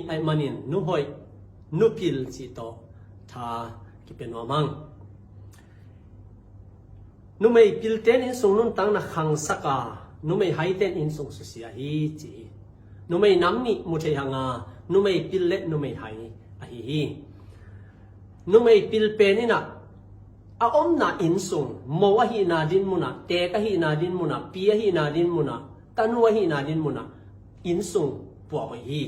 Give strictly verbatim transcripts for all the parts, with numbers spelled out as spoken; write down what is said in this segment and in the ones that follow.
Ahih manin nuhoih, nupil cih tawh tha kipia nuam hang. Numei pilte'n innsung nuntakna khangsak a, numei haite'n innsung susia hi ci hi. Numei nam nih mu thei hang a, numei pil le numei hai ahi hi. Numei pil pen in ah a omna innsung, mo ahihna dinmun ah, teek ahihna dinmun ah, pi ahihna dinmun ah, tanu ahihna dinmun ah innsung puah hoih hi.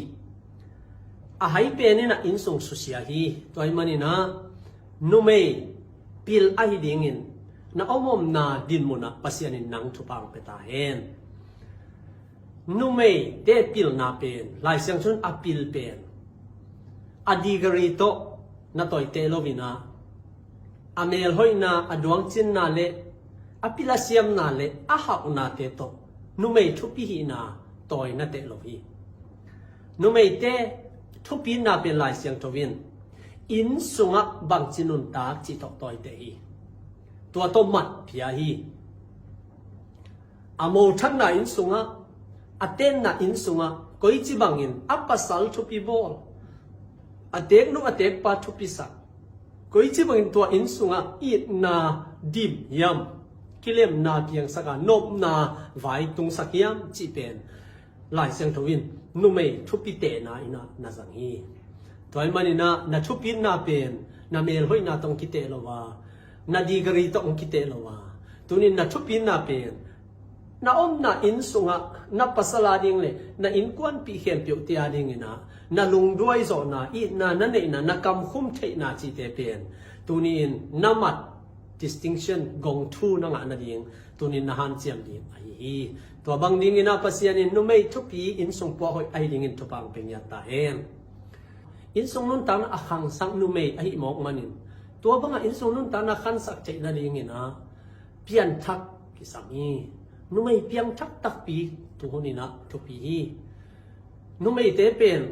A hai pen in ah innsung susia hi. Tua ahih manin ah numei pil ahi dingin na om omna dinmun ah Pasian in nang thupha hong pia ta hen. Numeite pilna pen, Lai Siangtho in a pil pen a degree tawh na tawiteh lo in ah, a melhoihna, a duangcinna le a pil a siamna le a hauhnate tawh numei thupi hihna tawi na teh lo hi. Numeite thupina pen Lai Siangtho in innsung ah bangci nuntak cih tawh tawiteh hi. Tua tawh mat pia hi. A mothakna innsung ah, a tenna innsung ah koici bangin a pasal thupi bawl, a teeknu a teekpa thupi sak, koici bangin tua innsung ah itna dim hiam, kilemna piangsak a, nopna vai tungsak hiam cih pen Lai Siangtho in numei thupitehna in ah na zang hi. Tua ahih manin ah na thupina pen na melhoihna tawh hong kiteh lo a, na degree tawh hong kiteh lo a, tuni in na thupina pen na omna innsung ah na pasal a ding le na innkuanpih khempeuhte a dingin ah na lungduai zawhna, itna na neihna, na kamkhum theihna cihte pen tuni in na mat, distinction, gong thu na ngah nading tuni in na hanciam ding ahi hi. Tua bang dingin ah Pasian in numei thupi, innsung puah hoih ahi dingin thupha hong pia ngiat ta hen. Innsung nuntakna a khangsak numei ahih mawk manin, tua bangah innsung nuntakna khangsak theih nadingin ah pianthak kisam hi. Numei piangthak takpi tu hun in ah thupi hi. Numeite pen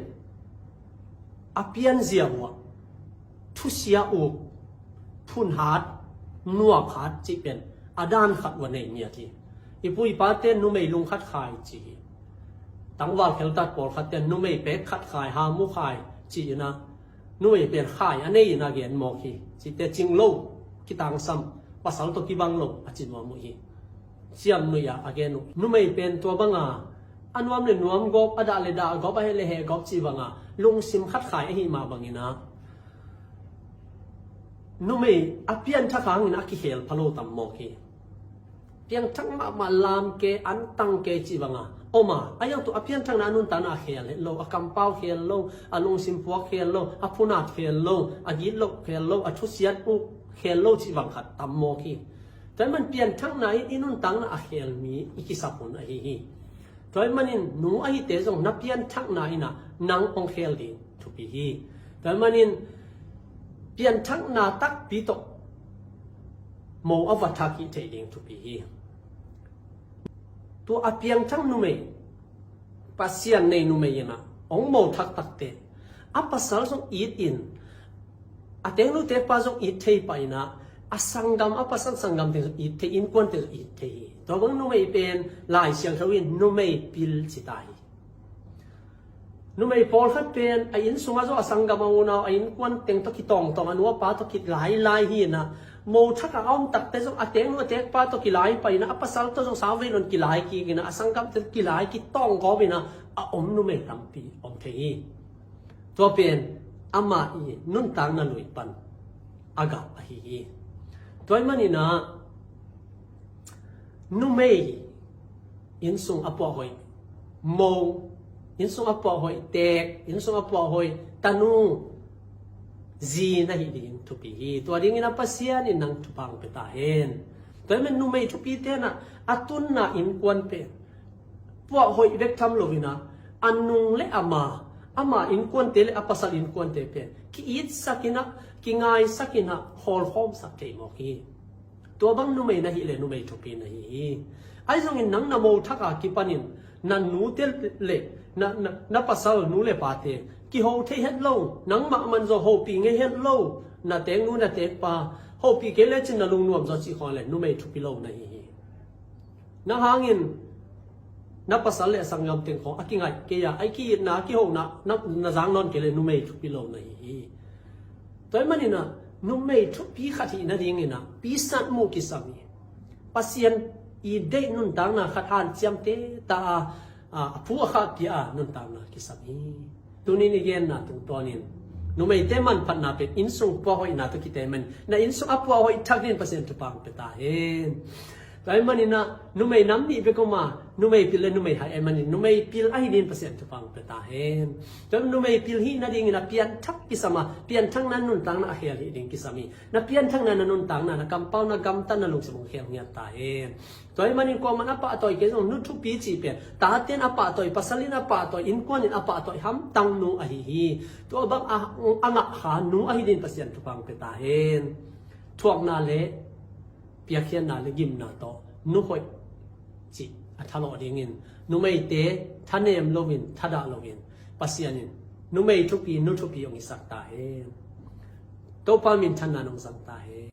a pianzia uh ah thusia uk, phunhat, nuakhat cih pen a dan khat uh a nei ngiat hi. I pu i pate numei lungkhat khai ci hi. Tangval kheltat pawlkhatte numei pek khat khai, hamu khai ci in ah numei pen khai a nei in a gen mawk hi. Cihte cing lo, kitangsam, pasal tawh kibang lo a ci nuam uh hi. Ciamnuih ah a gen uh. Numei pen tua banga a nuam le nuam gawp, a dah le dah gawp, a heh le heh gawp cih banga lungsim khat khai ahi mah bangin ah numei a pianthak hangin a kikhel pha lo tam mawk hi. Piangthak mahmah, lam ke, antang ke cih banga om a, a hiang tu a pianthakna a nuntakna a khel het lo, a kampau khel lo, a lungsim puak khel lo, a phunat khel lo, a gitloh khel lo, a thusiat uh khel lo cih bang khat tam mawk hi. Tua ahih man pianthakna in i nuntakna a khel mi i kisap hun ahi hi. Tua ahih manin nu ahite zong na pianthakna in ah nang hong khel ding thupi hi. Tua ahih manin pianthakna takpi tawh mo a va thak hi theih ding thupi hi. Tua a piangthak numei, Pasian nei numei in ah hong mo thak takte a pasal zong it in, a teeknu teekpa zong it thei pah in ah, a sanggam, a pasal sanggam teng zong it thei, innkuan teng zong it thei hi. Tua bang numei pen Lai Siangtho in numei pil ci ta hi. Numei pawlkhat pen a inn sungah zong a sanggam, a unau, a innkuan teng tawh kitawngtawng, a nu a pa tawh kilailai hi in ah, mo thak a om takte zong a teeknu a teekpa tawh kilai pah in ah, a pasal tawh zong sauvei nawn kilai kik in ah, a sanggam tawh kilai kitawng gawp in ah a om numei tampi om thei hi. Tua pen amah i nuntakna lui pan a gah ahi hi. Tua ahih manin ah numei innsung a puah hoih, mo, innsung a puah hoih teek, innsung a puah hoih tanu, zi na hih ding thupi hi. Tua dingin ah Pasian in nang thupha hong pia ta hen. Tua ahih man numei thupite in ah a tunna innkuan pen puah hoih bek tham lo in ah, a nung le a ma, ama innkuante le a pasal innkuante pen ki-itsak in ah, kingaisak in ah, hawlkhawmsak thei mawk hi. Tua bang numei na hih leh numei thupi na hi hi. Ahi zongin nang na mo thak a kipanin na nute le na, na, na pasal nu le pate kiho thei het lo, nangmah man zaw hopih ngei het lo, na teeknu na teekpa hopih kei lecin na lungnuam zaw cih khawng leh numei thupi lo na hi hi. Nang hangin Na pasal le a sanggam teng khawng a kingaih kei a, a ki-itna, a kihona na, na zang nawn kei leh numei thupi lo na hi hi. Tua ahih manin ah numei thupi khat hih nadingin ah pisat muh kisam hi. Pasian i deih nuntakna khat hanciam teta a, a, a phu a khahpia a nuntakna kisam hi. Tuni-in i genna tungtawnin numeite manphatna pen innsung puahhoihna tawh kite man, na innsung a puahhoih thak dingin Pasian thupha hong pia ta hen. Tua ahih manin ah numei nam nih bek om a, numei pil le numei hai ahih manin numei pil ahi dingin Pasian thupha hong pia ta hen. Tua numei pil hih nadingin a pianthak kisam a, pianthakna nuntakna a khel hih ding kisam hi. Na pianthakna, na nuntakna, na kampau, na gamtat, na lungsim hong khel ngiat ta hen. Tua ahih manin kuaman a pahtawi kei zong nu thupi cih pen tate in a pahtawi, pasal in a pahtawi, innkuan in a pahtawi hamtang nu ahi hi. Tua bang a, a ngahkha nu ahi dingin Pasian thupha hong pia ta hen. Thuakna le piakkhiatna le gimna tawh nu hoih cih a thalawh dingin numeite thanem loin, thadah loin, Pasian in numei thupi, nu thupi hong hisak ta hen. Topa minthanna nong zang ta hen.